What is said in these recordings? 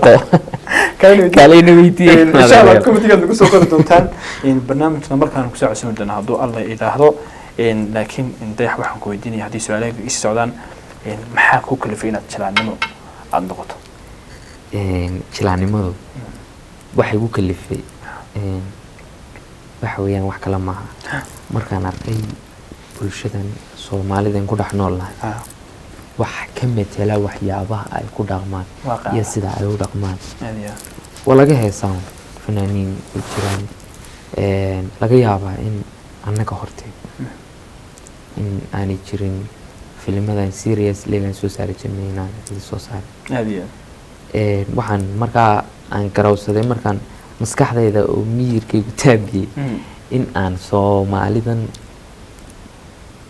Kalena weydiiyey. Insha Allah comment-igaad nagu soo qori doontaan. Barnaamijna markaan kusoo codsan doona hadduu Alla idhaahdo. Laakiin Dayax, waxaan ku weydiinaya, haddii su-aalaha isi socdaan, maxaa ku kalifay inaad jilaannimo aada noqoto? Jilaannimadu waxay igu kalifay waxa weeyaan, wax kale maaha, markaan arkay bulshadan Soomaalidan ku dhex nool nahay wax ka metela waxyaabaha ay ku dhaqmaan Waaqaca. iyo sida ay u dhaqmaan. Aad iyo aad. Waa laga heesaan, fanaaniin way jiraan. Laga yaabaa in annaga horteed in aanay jirin filimadan serious leegan soo saari jirnay inaan cidi soo saarin. Aad iyo aad. Waxaan markaa aan garawsaday, markaan maskaxdayda oo miyirkaygu taabiyey, in aan Soomaalidan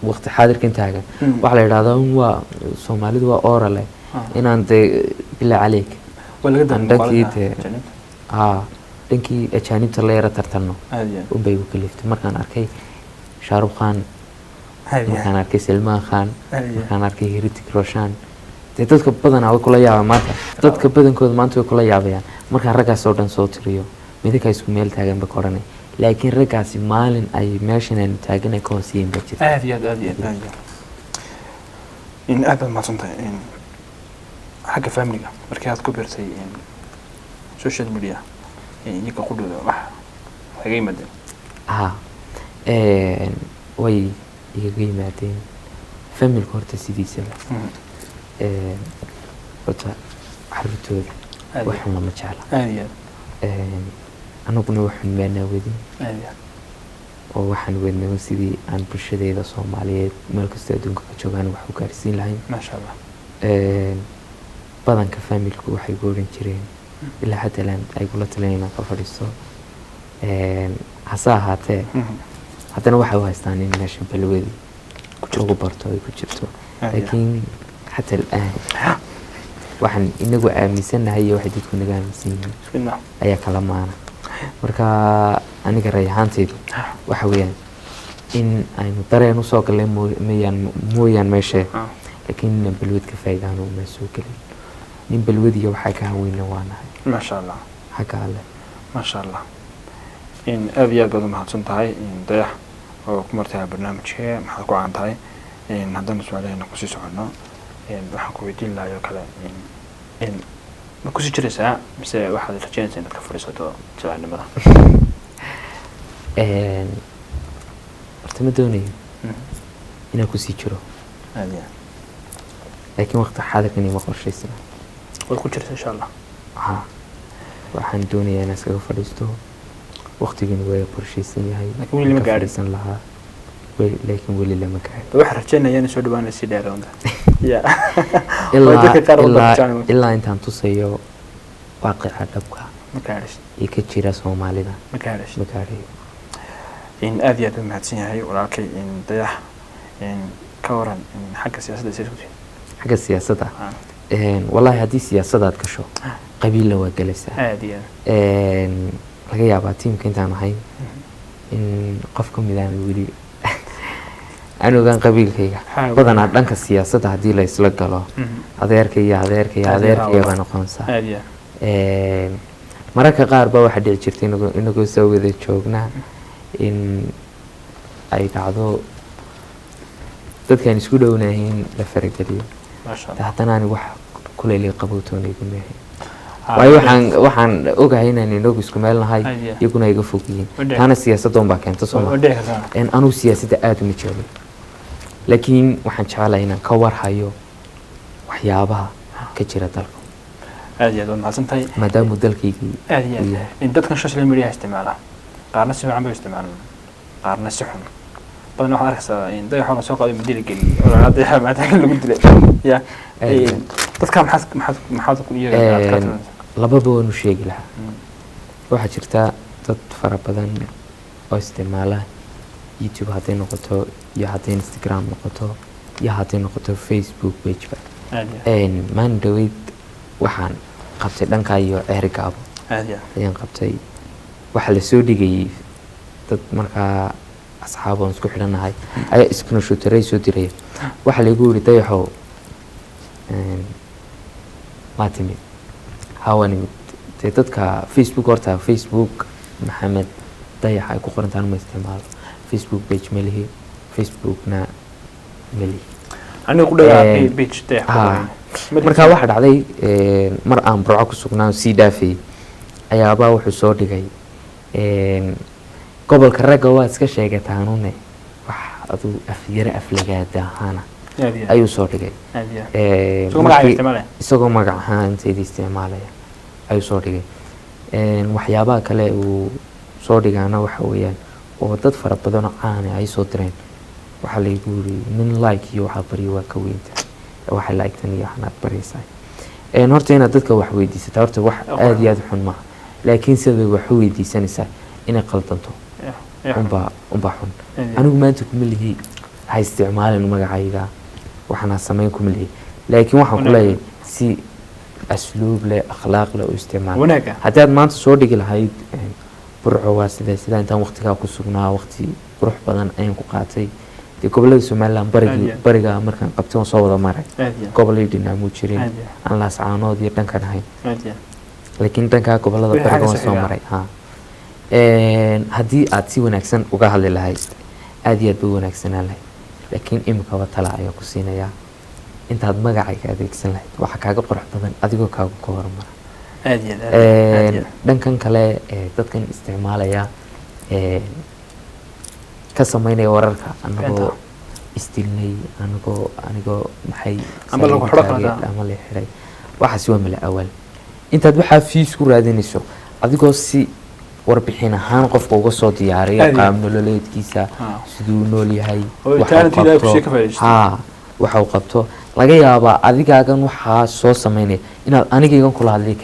waqti xaadirkan taagan, waxaa la yidhahdaa un waa Soomaalidu waa orale, inaan dee bilaa caleyk waa laga aan dareemay dhankii muuqaalka dee ajaanibta. Haa, dhankii ajaanibta la yara tartanno Aad iyo aad. unbay igu kaliftay markaan arkay Shahrukh Khan, Aad iyo aad. markaan arkay Salmaan Khan, Aad iyo aad. markaan arkay Hrithik Roshan. Dee dadka badanaa way kula yaabaan maanta, dadka badankooda maanta way kula yaabayaan markaan raggaas oo dhan soo tiriyo, midinkaa isku meel taagan ba ka odhanay, laakiin raggaasi maalin ay meeshan aynu taagan ay ka hooseeyeen baa jirta. Aad iyo aad, aad iyo aad, aad iyo aad. In aad baad mahadsantahay. In xagga familiga, markii aad ku biirtay in social media, in iyaga qudhooda wax kaga yimaadeen? Haa, way igaga yimaadeen familka. Horta sidiisaba horta caruurtooda Aad wax iyo xun lama jecla. Aad iyo aad. Anaguna wax xun maanaa wadin Aad iyo aad. oo waxaan wadnay sidii aan bulshadeeda Soomaaliyeed meel kastoo adduunka ka joogaan wax u gaarsiin lahayn. Maasha Allah. Badanka familku waxay ku odhan jireen, ilaa hadda laan ay kula talin inaan ka fadhiisto. Hase ahaatee, haddana waxay u haystaan in meesha balwadi lagu barto ay ku jirto. Aad iyo Laakiin xata al'aan waxaan inagu aaminsanahay iyo waxay dadku naga aaminsan yihiin Bismillah. ayaa kala maana. Marka aniga rayaxaantaydu waxa weeyaan in aynu dareen usoo galnay mooyaan meeshe, laakiin inaan balwad ka faa'iidaano uma soo gelin. Nin balwadiya waxaa ka haweyna waa nahay Maasha Allah. xagga Alle. Maasha Allah. In aad iyo aad baad umahadsan tahay, in Dayax oo ku martahay barnaamijka Maxaad ku Caan Tahay. In haddana su-aalaheena kusii soconno, in waxaan ku weydiin lahaa oo kale, in ma kusii jiraysaa mise waxaad rajeynaysaa inaad ka fadhiisato jilaanimada? Horta ma doonayo inaan kusii jiro, Aad iyo aad. laakiin waqti xaadirkan ima qorshaysna. Waad ku jirta, insha Allah. Haa, waxaan doonayaa inaan iskaga fadhiisto, waqtigana waa qorshaysan yahay. Laakiin weli lama Waan ka gaadhin. fadhiisan lahaa. Laakiin weli lama gaadhin. Waxaan rajeynaya inay soo dhawaanay si dheeraanta ya. Ilaa Dadka qaar ilaa waddanka ilaa intaan tusayo waaqica dhabka ma gaadhis ee ka jira Soomaalida, ma gaadhis ma gaadhayo. In aad iyo aad u mahadsan yahay walaalkay, in Dayax. In ka waran in xagga siyaasadda isay isku Xagga siyaasadda? Wallaahi haddii siyaasadaad gasho, qabiilna waa gelaysaa. Aad iyo aad. Laga yaabaa tiimka intaan ahayn in qof ka mid aan weli aan ogaan qabiilkayga. Badanaa dhanka siyaasadda haddii la isla galo, adeerka iyo adeerka iyo Aad iyo adeerka iyo aad. baa noqonaysaa. Aad iyo aad. Mararka qaar ba waxaa dhici jirta inagoo soo wada joognaa in ay dhacdo dadkaan isku dhownahay in la farageliyo. Maasha Allah. Haddana ani wax kulayli qabowtoona iguma ahayn, waayo waxaan ogahay inaan inagu isku meel nahay, Aad iyo aad. iyaguna iga fog yihiin. Waa dhici Taana siyaasadda unbaa keenta, soo waa ma dhici kartaa. Anugu siyaasadda aada uma jeclin, laakiin waxaan jeclahay inaan ka warhayo waxyaabaha ka jira dalka, Aad iyo aad waad mahadsan tahay. maadaamuu dalkaygii Aad iyo uu aad. yahay. In dadkan social media isticmaala, qaarna si fiican bay u isticmaalaan, qaarna si xun. Badan waxaad arkaysaa in Dayaxoo la soo qaaday midi la geliyey oo la Dayaxa maanta lagu dilay ya. Aad iyo aad. Dadka maxaad ku iyaga aad kala talinaysaa? Lababa waanu sheegi lahaa. Waxaa jirta dad fara badan oo isticmaala YouTube hadday noqoto iyo hadday Instagram noqoto iyo hadday noqoto Facebook pageba. Aad iyo aad. Maalin dhaweyd waxaan qabtay dhankaa iyo Ceeri Gaabo Aad iyo aad. ayaan qabtay. Waxaa lasoo dhigayay dad markaa asxaab oon isku xidhannahay ayaa screenshot-aray soo diraya. Waxaa laygu yiri, "Dayaxow, waa timid." Hawan imid dee dadka Facebook, horta Facebook Maxamed Dayax ay ku qorantaan ma isticmaalo. Facebook page ma lihi, Facebookna ma lihi. Aniga ku dhagaa page Dayax ku qoran. Markaa waxaa dhacday mar aan Burco ku sugnaa oo sii dhaafayay ayaabaa wuxuu soo dhigay gobolka ragga waa iska sheegataanune, wax aduu afyare aflagaada ahaana Aad iyo aad. ayuu soo dhigay. Aad iyo aad. Isagoo magacaaga isticmaalaya? Isagoo magac ahaan intayda isticmaalaya ayuu soo dhigay. Waxyaabaha kale uu soo dhigaana waxa weeyaan oo dad fara badan oo caana ay soo direen, waxaa laygu yiri nin like iyo waxaa baryo waa ka weynta, waxay like-tan iyo waxaan aad baryaysaa. Horta inaad dadka wax weydiisataa horta wax aada iyo aada u xun maaha, laakiin sidaad wax u weydiisanaysaa inay qaldanto unbaa xun. Aad iyo aad. Anigu maanta kuma lihi ha isticmaalin magacayga, waxaan ha samayn kuma lihi, laakiin waxaan ku Wanaag. leeyahay si asluub leh, akhlaaq leh u isticmaal. Wanaaga. Haddii aad maanta soo dhigi lahayd Burco waa sidaa sidaa, intaan waqtigaa ku sugnaa waqti qurux badan ayaan ku qaatay dee gobolada Somaliland Aad barigii iyo aad. bariga markaan qabtay waan soo wada maray. Aad iyo aad. Gobolay dhinaamuu jirin Aad iyo aad. aan Laascaanood iyo dhankan ahayn, Aad iyo aad. laakiin dhankaa gobolada Wixii bariga xagga waan soo saxiiga. maray. Ha, haddii aad si wanaagsan uga hadli lahayd aad iyo aad bay u wanaagsanaan lahayd, laakiin imikaba tala ayaa ku siinayaa: intaad magacayga adeegsan lahayd waxaa kaaga qurux badan adigoo kaaga ka hormara. Aad iyo aad, aad iyo aad, aad iyo aad. Dhankan kale dadkan isticmaalaya ka sameynaya wararka anagoo Beenta. isdilnay, anagoo anigoo maxay Ama lagu saliid xidho taagay, kale. Ama la xidhay, waxaas waa mala awal. Intaad waxaa fiis ku raadinayso adigoo si warbixin ahaan qofka uga soo diyaariyo Aad iyo aad. qaab nololeedkiisa, siduu nool yahay, Oo waxa uu talent Ilaahay ku qabto. sii ka faa'iidaysto. Haa, waxa uu qabto laga yaabaa adigaagan waxaa soo sameynaya inaad anigaygan kula hadlay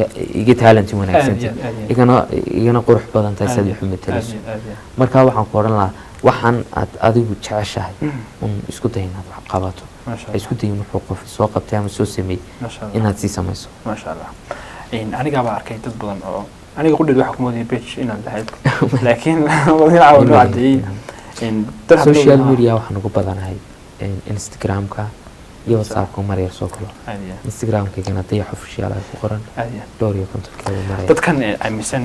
iga talent wanaagsantay, Aad iyo aad, aad iyo aad. igana qurux badan tahay Aad sidaad iyo wax u aad, matalayso. aad iyo aad, aad iyo aad. Marka waxaan ku odhan lahaa waxaan aad adigu jeceshahay un isku day inaad wax qabato. Maasha Ha Allah. isku dayin wuxuu qof soo qabtay ama soo sameeyey Maasha Allah. inaad sii samayso. Maasha Allah. Anigaa baa arkay dad badan oo aniga qudheed waxa ku moodayay page inaad lahayd, laakiin wadin caawa noo cadeeyey. Dad hadda Social media waxaan ugu badanahay Instagramka iyo WhatsAppka mar yar soo galo. Aad iyo aad. Instagramkaygana Dayax Official ay ku qoran. Aad iyo aad. Dhowr iyo kontonkeeda maraya. Dadkan aaminsan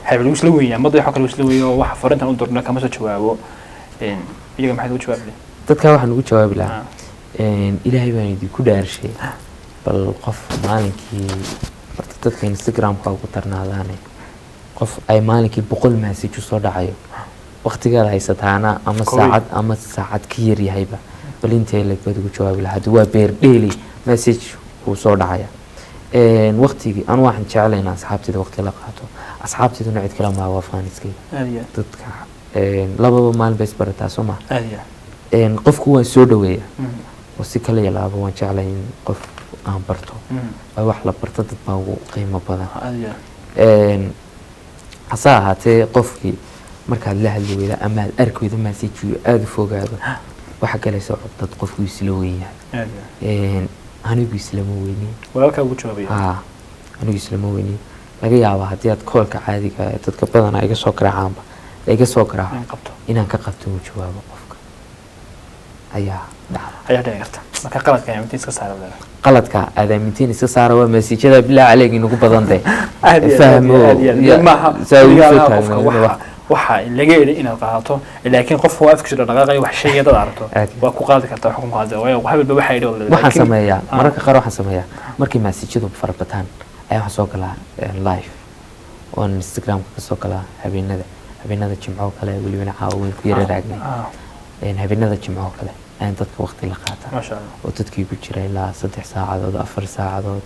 hebel wuu isla weyn yahay, madaxo kale wuu isla weyn yahay oo waxa farintan u dirna kama soo jawaabo, iyaga maxaad ugu jawaabi lahayd? Dadka waxaan ugu jawaabi lahaa, Ilaahay baan idinku dhaarshay, bal qof maalinkii horta dadka Instagramka ugu tarnaadaane, qof ay maalinkii 100 message usoo dhacayo, waqtigaad haysataana ama saacad ama saacad ka yaryahayba, bal intee leg baad ugu jawaabi lahaa? Hadda waa beer dheeli message kuu soo dhacaya. Waqtigii anu waxaan jeclay in asxaabteyda waqti la qaato, asxaabteyduna cid kale maa, waa fans-kayga. Aad iyo aad. Dadka lababa maalin bay isbarataa, soo ma? Aad iyo aad. Qofku waan soo dhaweeya oo si kala yalaaba waan jeclay in qof aan barto. Waayo wax la barto dad baa ugu qiimo badan. Aad iyo aad. Hase ahaatee qofkii markaad la hadli weyda ama aad arki weydo message aada u fogaado, waxaa galaysa cugdad, qofku isla weyn yahay. Aad iyo aad. Anigu islama weyni. Walaalkaa ugu jawaabaya. Haa, anigu islama weyni. Laga yaabaa haddii aad call-ka caadiga ee dadka badanaa iga soo garaacaanba la iga soo garaaco In qabto. inaan ka qabto uu jawaabo qofka ayaa dhacda. Ayaa dhici karta. Marka qaladka ayaa inta iska saara leedahay. Qaladka aadaamintiin iska saara waa message-yada bilaa caleeg inagu badantay. Aad iyo aad, Fahmo, aad iyo aad. Maaha saa ugu weligaa soo laha taagnaadina qofka waxa waxa laga yidhi inaad qaadato, laakiin qofku waa afkiisa dhaqaaqayo wax sheegaya dad aragto Aad iyo waa ku qaadi kartaa xukun qaadi, waayo hebel ba waxa yidhi Waxaan sameeyaa mararka qaar, waxaan sameeyaa markay message-yadu fara bataan ayaa waxaan soo galaa live oon Instagramka kasoo galaa habeenada Jimco oo kale, welibana caawa weyn ku yara raagnay. Habeenada Jimco oo kale ayaan dadka waqti la qaataa Maasha Allah. oo dadkii ku jira ilaa 3 saacadood, 4 saacadood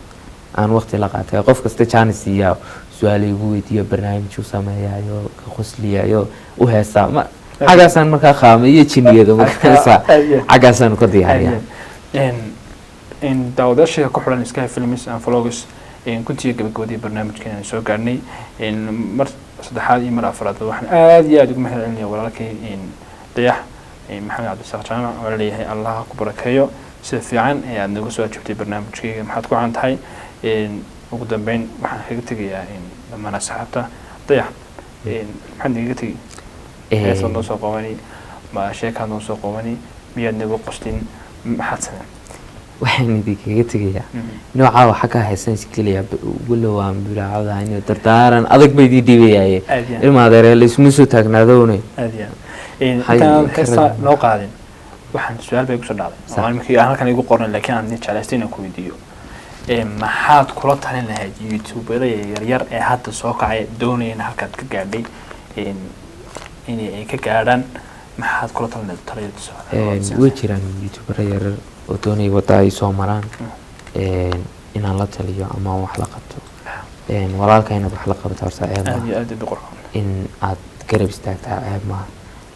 aan waqti la qaatay, qof kasta jaanis siiyaa, su-aal igu weydiiyo, barnaamij u sameeyayo, ka qosliyayo, u heesaa, ma xaggaasaan markaa qaama iyo jiniyado markaasa Aad iyo aad. xaggaasaan ka diyaariyaa. Daawadayaasha ku xiran Sky Films and Vlogs, kuntiga gabagabadii barnaamijkan aan soo gaarnay, mar saddexaad iyo mar afraad waxaan aad iyo aad ugu mahad celinaya walaalkay Dayax Maxamed Cabdisaaq Jaamac oo laleeyahay Allah ku barakeeyo sida fiican ee aad nooga soo ajoogtay barnaamijkayga maxaad ku caan tahay. Ugu dambeyn waxaan kaga tegayaa dhammaan asxaabta. Dayax, maxaad nagaga tegi? Heesaad noo soo qabani, ma sheekaad noo soo qabani, miyaad nagu qoslin, maxaad sameen? Waxaan idinkaga tegayaa noocaa waxa ka haysan iskeliya walow aan bilaacadaha inay dardaaran adag bay idin dhiibayaaye. Aad iyo aad. Ilma adeere, laysuma soo taagnaadowne. Aad iyo aad. Hay, intaan ka heesta rag- noo qaadin, waxaan su-aal bay kusoo dhacday oo Sax. aan imika aan halkan igu qornay, laakiin aan jeclaystay inaan ku weydiiyo. Maxaad kula talin lahayd youtuberada yaryar ee hadda soo kacay, doonaya in halkaad ka gaadhay in ay ka gaadhaan? Maxaad kula talin lahayd taliyada tusaale? Way jiraan youtubero yaryar oo doonaya wadda ay soo maraan. Inaan la taliyo ama aan wax la qabto. Walaalka inaad wax la qabato horta ceeb Aad maaha. iyo aad bay qurxoon. In aad garab istaagtaa ceeb maaha,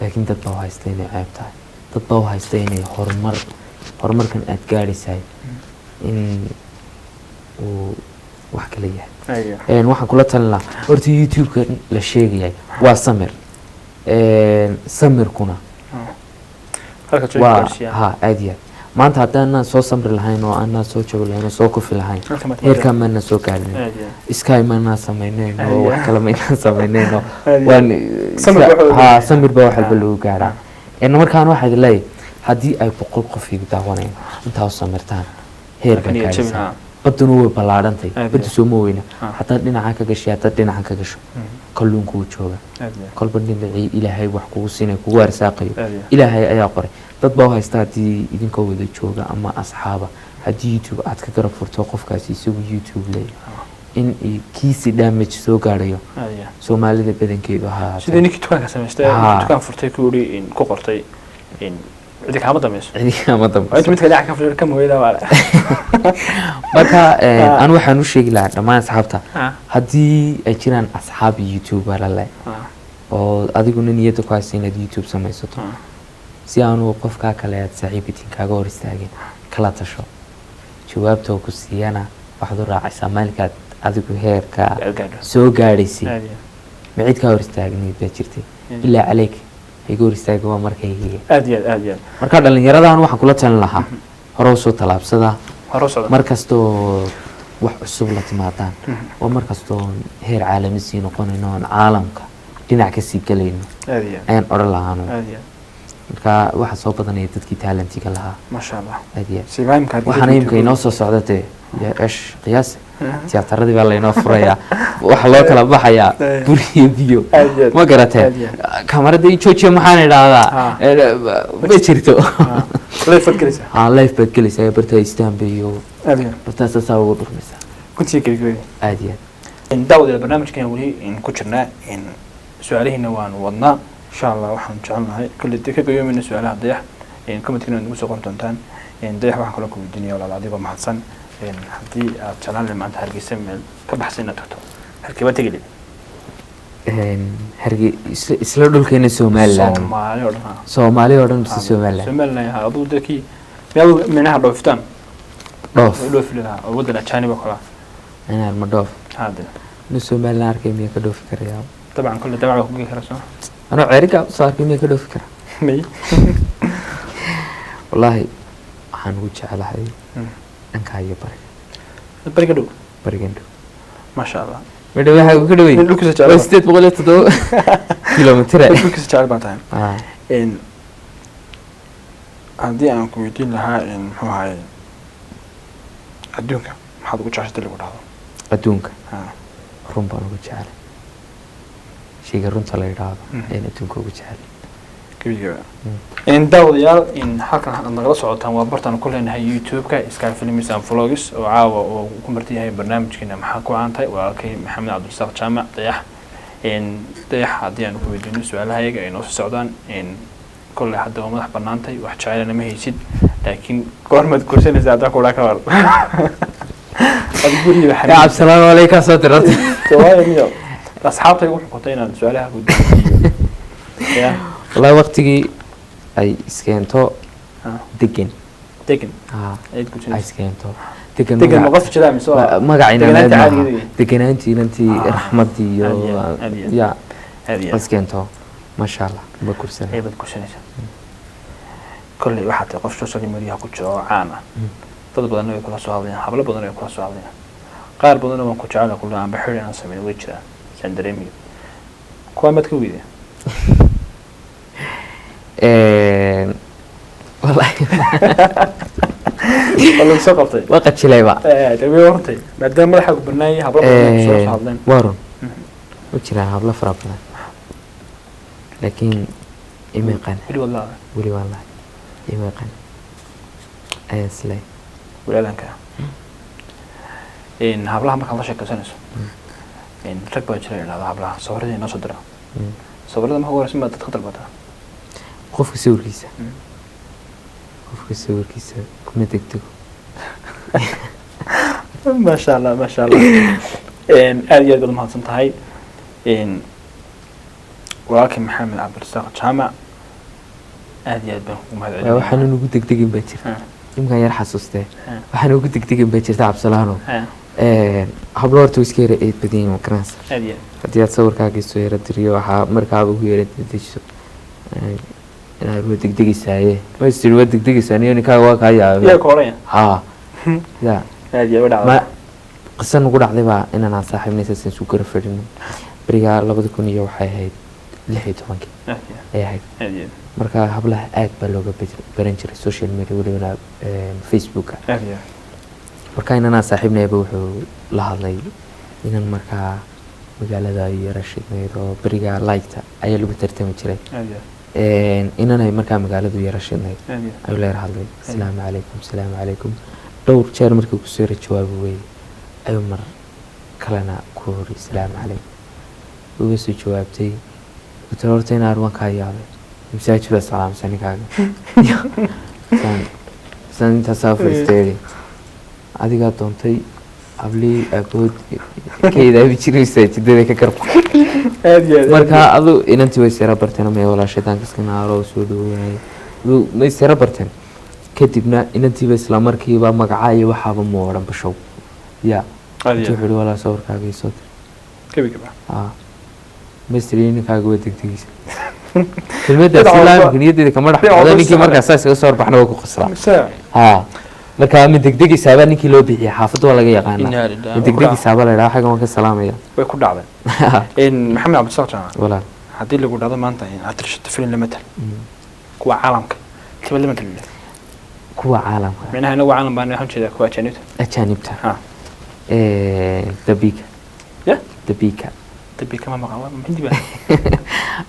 laakiin dad baa u haysta inay ceeb tahay, dad baa u haysta inay horumarkan aad gaadhaysahay in uu wax kala yahay. Aad iyo Waxaan kula talin lahaa horta, youtube-ka la sheegayay waa samir. Samirkuna halka jooga waa gaarsiiyaa. Ha, aad iyo aad. Maanta haddaanaan soo samri lahayn oo aanaan soo joogi lahayn oo soo kufi lahayn, Halka maad heerkaan maanaan soo gaadhin. Aad iyo aad. Sky maanaan samaynayn Aad oo iyo wax kale maynaan samaynayn oo Aad iyo waan Samir baa wax walba ha lagu samir baa wax walba Ah. lagu gaadhaa. Markaan waxaad leeyahay, haddii ay 100 qof idi daawanayaan, intaa u samirtaan, heer baa Laakiin niyad jabin, gaadhaysaa. ha. Badduna way ballaadhantay. Aad Baddu iyo sooma weyna. Ah. Haddaad dhinaca ka gashay, haddaad dhinacan ka gasho, kalluunku wuu jooga. Aad iyo Kolba dhinacii Ilaahay wax kugu siinay, kugu arsaaqayo, Aad iyo Ilaahay ayaa qoray. Dad baa u haysta haddii idinkoo wada jooga ama asxaaba, haddii YouTube aad ka garab furto qofkaasi isagu YouTube leeyahay, in kiisi damage soo gaadhayo. Aad iyo Soomaalida badankeedu ha sidii ninkii dukaanka samaystay, Ha. dukaan furtay, ku yidhi ku qortay cidi kaama dambayso. Cidi kama Waa inta dambayso. midka dhinaca ka fadhiyo ka mooyada waa. Marka Ah. anu waxaan u sheegi lahaa dhammaan asxaabta, Ah. haddii ay jiraan asxaab YouTuber leh oo adiguna niyadda ku haysta inaad YouTube samaysato, si aanu qofkaa kale aad saaxiibkatiin kaaga hor istaagin, kala tasho. Jawaabta uu ku siiyana waxaad u raacaysaa maalinkaad adigu heerka Aad gaadho. soo gaadhaysay. Aad iyo Ma cid kaa hor istaagnayd baa jirtay? Bilaa caleyk, hayga hor istaaga, waa markaygiga. Aad iyo aad, aad iyo aad. Marka dhallinyaradan waxaan kula talin lahaa, hore usoo tallaabsada. Hore u socda. Mar kastoo wax cusub la timaadaan oo mar kastoo heer caalami sii noqonayno oon caalamka dhinac kasii gelayno, Aad iyo aad. ayaan odhan lahaano. Aad iyo aad. Marka waxaa soo badanaya dadkii talentiga lahaa. Maasha Allah. Aad iyo aad. Siibaayimka haddii Waxaana imka inoo soo socda dee yaa esh qiyaas, tiyaataradii baa laynoo furayaa, waxaa loo kala baxayaa bur iyo biyo. Aad iyo aad. Ma garateen? Aad iyo Kamarada i joojiya, maxaan idhaahdaa? Ah. Ma jirto. Live baad gelaysaa. Haa, live baad gelaysaa, bartaa istaanba iyo Aad iyo aad. bartaa saasaa ugu dhufmaysaa. Kuntii gebagabadii. Aad iyo aad. Daawadayaal, barnaamijkan weli ku jirnaa, su-aalihiina waanu wadnaa insha Allah. Waxaan jecelnahay kolley dee ka goyoomayna su-aalaha Dayax, commentkina waad nagu soo qori doontaan. Dayax, waxaan kaloo ku weydiinaya, walaal, adigoo mahadsan, haddii aad jeclaan lahayd maanta Hargeysa meel ka baxsan inaad tagto, halkee baad tegi lahayd? Harge isla dhulkeena Somaliland? Soomaali oo dhan, ha. Soomaali oo dhan mise Somaliland? Somaliland, ha. Aduu dee kii miyaad minaha dhooftaan? Dhoof. Way dhoofi lahaa oo waddan ajaanib oo kale ah. Inaan ma dhoof? Ha dee. Inu Somaliland arkay miyaa ka dhoofi karayaa? Dabcan, kolley dabcan waa ku geli karaa, soo Anoo ceeriga usoo arkay miyaa ka dhoofi karaa? May. Wallaahi waxaan ugu jecelahay dhankaa iyo bariga. Bariga dhow. Barigan dhow. Maasha Allah. Midha waxaa ka dhawey Nin dhulkiisa jecel waa baa. 807 kilomitir. Nin dhulkiisa jecel baa tahay. Ah. Haddii aan ku weydiin lahaa, muxuu ahaye, adduunka maxaad ugu jeceshay lagu dhahdo? Adduunka? Ha. Run baan ugu jecelay, shayga runta la yidhaahdo ayaan adduunka ugu jecelay. Gebigeeba. Daawadayaal, halkan aad nagala socotaan waa bartaan ku leenahay YouTube-ka Sky Films and Vlogs, oo caawa oo ku marti yahay barnaamijkeena Maxaa ku caan tahay, walaalkay Maxamed Cabdirasaaq Jaamac Dayax. Dayax, haddii aan ku weydiino su-aalahayaga ay noo soo socdaan, kolley hadda waa madax bannaantay, wax jecelana ma haysid, laakiin goormaad guursanaysaa haddaan ku dhaha ka war ad guriga? Ya Cabdisalaam, walay kaa soo dirata. Waayo miyo asxaabtay ugu xukuntay inaan su-aalaha weydiiyo ya? Wallahi waqtigii ay iskeento degan. Degan. Ah, ayaad ay guursanaysaa iskeento degan. Degan ma qof jiraa mise waa Magacayna deganaanta maaha. caadiga ah? Deganaantii inantii Ah, raxmadii iyo aad iyo aad, aad iyo aad. Ya Aad iyo aad. iskeento, maasha Allah, ma guursanay. Ayaad guursanaysaa. Kolley waxaa tahay qof social media ku jira oo caan ah. Dad badanna way kula soo hadlayaan, hablo badan way kula soo hadlayaan, qaar badanna waan ku jecel kula aanba xiri aan sameyn way jiraan, saan dareemayo. Kuwaa maad ka weydaa? Wallahi Waa lagu soo qabtay. Waa qajilayba. Way hortay maadaama madaxaagu banaayay, hablo badan soo hadleen. Waa run, ma jiraan hablo fara badan, laakiin ima yaqaan. Weli waad laada. Weli waan lahay, ima yaqaan ayaan isleeyahay. Walaalanka hablaha markaad la sheekaysanayso, rag baa jira idhahda hablaha sawirada inoo soo dira. Sawirada marka ugu horeysan baad dadka dalbataa? Qofka sawirkiisa, qofka sawirkiisa kuma degdego. Maasha Allah, maasha Allah. Aad iyo aad baad umahadsan tahay walaalkii Maxamed Cabdirasaaq Jaamac, aad iyo aad baan kugu mahad celinaya. Waxaan ugu degdegin baa jirta imkaan yar xasuustee, waxaan ugu degdegin baa jirta, Cabsalaano. Hablo horta way iska yara eed badan yihiin, magaranaysa? Aad iyo aad. Haddii aad sawirkaaga soo yara diriyo, waxaa markaaba ugu yara dedejiso inaad waa degdegaysaaye, ma istiri waa degdegaysaa niyo ninkaaga waa kaa yaa yaabay. Ka odhanaya. Haa ya. Aad iyo aad way ma dhacdaa. Qisa nagu dhacday baa inaan aan saaxiibnay saasan isu gara fadhino berigaa 2000 iyo waxay ahayd 16-kii Aad iyo ay ahayd. Aad iyo aad. Marka hablaha aad baa looga baran jiray social media, welibana Facebooka. Aad iyo aad. Marka inanaan saaxiibnayba wuxuu la hadlay inan markaa magaalada yara shidnayd oo berigaa liketa ayaa lagu tartami jiray. Aad iyo aad. Inanay markaa magaaladu yara shidnayd Aad iyo aad. Ayuu la yara hadlay, "Asalaamu calaykum, asalaamu calaykum." Dhowr jeer markii kusoo yara jawaabi weeyey ayuu mar kalena ku hori, "Asalaamu calaykum." Uga soo jawaabtay, wuxuu horta inaan waan kaa yaabay, masaajid baa salaamsan ninkaaga saan saan intaasaa fadhiistay, adigaa doontay hablihii aabahood ka idaabi jiray masaajidada ka garba. Aad iyo aad. Marka adu inantii way sira barteen, maya walaa shaydaanka iska naaro, soo dhaweeyay, may sira barteen. Kadibna inantiiba isla markiiba magaca iyo waxaaba mu odhan bashow ya. Aad iyo intii aad. Wuxuu yihi, "Walaa sawirkaaga ii soo dir." Gebi gaba. Aa mastri ninkaaga waa degdegaysa kelmadaas Dhinaca ilaa walba- imika niyaddeeda kama dhex dhinaca baxdo. walba Ninkii saxda. markaas saa iskaga soo horbaxna waa ku qoslaa. Mise Haa, marka ma degdegaysaabaa ninkii loo bixiyay, xaafadda waa laga yaqaanaa. Inaa lillahi. Ma degdegaysaabaa la idhaha, xaggan waan ka salaamaya. Way ku dhacday. Maxamed Cabdirasaaq Jaamac, walaal. Haddii lagu dhahdo maanta aad tirshato filin lama tal kuwa caalamka tiba lama tal Kuwa caalamka? Micnaha inagu caalam baan waxaan jeedaa kuwa ajaanibta. Ajaanibta. Ha. Dabika. Ya. Dabika. Dabi kama maqan, waa hindi ba?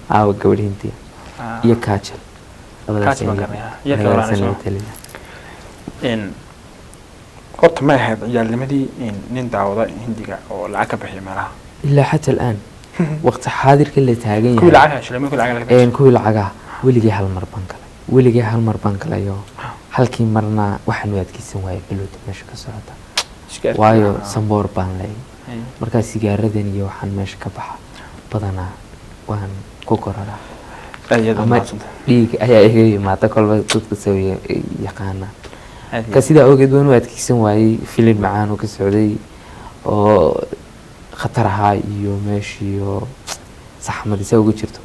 Aawa gabadh Hindiya iyo Kajal. Kajal baan garanayaa. Iyo ka Labadaas waranayso. ayaan talina. Horta ma ahayd ciyaalnimadii nin daawada hindiga oo lacag ka bixiya meelaha? Ilaa xata alaan waqti xaadirka la taagan kuwii yahay. Lacag heshay kuwii lacag laga bixiyo. Kuwii lacagaha weligii hal mar baan galay, weligii hal mar baan galayo, halkii marna waxaan u adkeysan waayay balowda meesha ka socota. Iska arkay. Waayo samboor baan leeyay. Markaa sigaaradan iyo waxaan meesha ka baxa badanaa waan ku koraraa. Aad iyo aad ama mahadsantahay. Dhiig ayaa iga yimaada kolba dadka sawiya yaqaana. Aad iyo Marka sidaa awgeed waan u adkeysan waayey filin macaan oo ka socday oo khatar ahaa iyo meeshiiyo saxmad isaa uga jirto.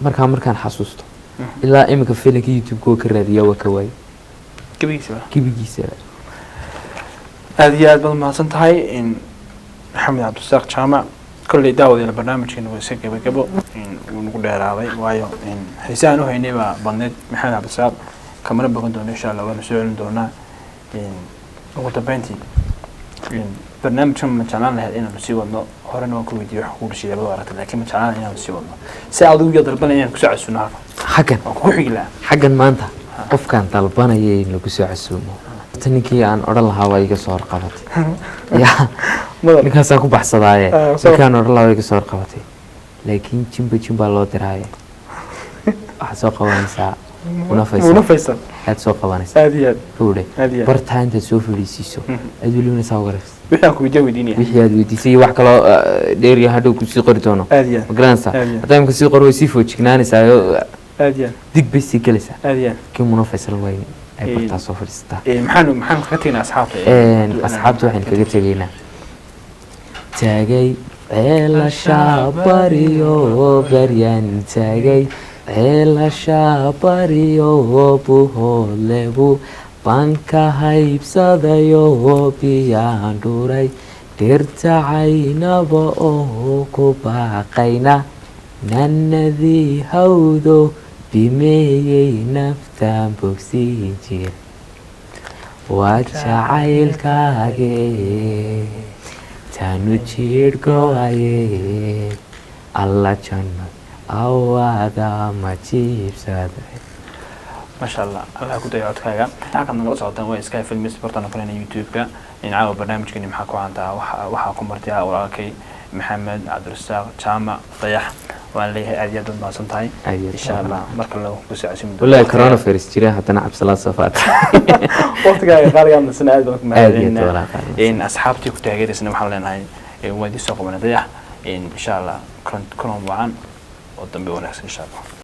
Markaa markaan xasuusto ilaa iminka filinka YouTube-ka waa ka raadiyaa, waa ka waayey. Gebigiisaba. Gebigiisa. Aad iyo aad baad mahadsan tahay Maxamed Cabdirasaaq Jaamac. Kolley daawadeena barnaamijkeena waa iska gabagabo, wuu nagu dheeraaday, waayo xiise aan u haynay baa badneyd. Maxamed Cabdirasaaq kamana bogan doono, insha Allah waanu soo celin doonaa. Ugu dambeyntii barnaamijkan ma jeclaan lahayd inaanu sii wadno? Horena waan ku weydiiyey wax kugu dhashay labada aragta, laakiin ma jeclaan lahayd inaanu sii wadno si adigu iyo dalbanaya inaan kusoo casuuno halkan? Xaggan. Waan kugu xigi lahaa. Xaggan maanta qofkaan dalbanaya in lagu soo casuumo, horta ninkii aan odhan lahaa waa iga soo horqabatay ya. Madal. Ninkaasaan ku baxsadaaye. Ah, Ninkaan odhan lahaa waa iga soo horqabatay, laakiin jimba jimbaa loo diraaye, waxaad soo qabanaysaa Una Una Faysal. Faysal. Aad soo qabanaysaa. Aad iyo aad. Howdhe. Aad iyo aad. Bartaa intaad soo fadhiisiiso aad welibana saa uga rafis. Wixii aan ku weydiiya weydiinaya. Wixii aad weydiisay iyo wax kaloo dheeriya hadhow kusii qori doono. Aad iyo aad. Ma garanaysaa? Aad iyo aad. Haddaa imika sii qori way sii foojignaanaysaa oo Aad iyo aad. dig bay sii gelaysaa. Aad iyo aad. Kii Muna Faysal waa in ay bartaa soo fadhiisataa. Maxaanu kaga tegnaa asxaabta? Asxaabta waxaan kaga tegaynaa tagay ceelasha baryo, baryaan tagay ceelasha baryo, buhoodlebu banka haybsadayo, biyaan dhuray dhirta caynaba oo ku baaqayna nanadii hawdo bimeeyey naftaan bogsiin jir. Waa jacaylkaage taanu jiidh go-aye, Alla janno awaada ma jiibsada. Maasha Allah, Allah ku dayo codkaaga. Halkaad nagala socotaan waa Sky Films, bartaan kulena YouTube-ka. In caawa barnaamijkeeni Maxaa ku Cantaa waxaa ku martiyaa walaalkay Maxamed Cabdirasaaq Jaamac Dayax. Waan leeyahay aad iyo aad baad mahadsan tahay. Aad iyo aad. Insha Allah marka la ku socodsiin. Wallahi coronavirus jira, haddana Cabsalaad soo faata. Waqtigaaga qaaliga madasana aad baan ku Aad iyo aad. mahadcelinaa. Walaa qaali. In asxaabtii ku taageeraysana waxaan leenahay waa idiin soo qabanay Dayax. Insha Allah kulan wacan oo dambe wanaagsan, insha Allah.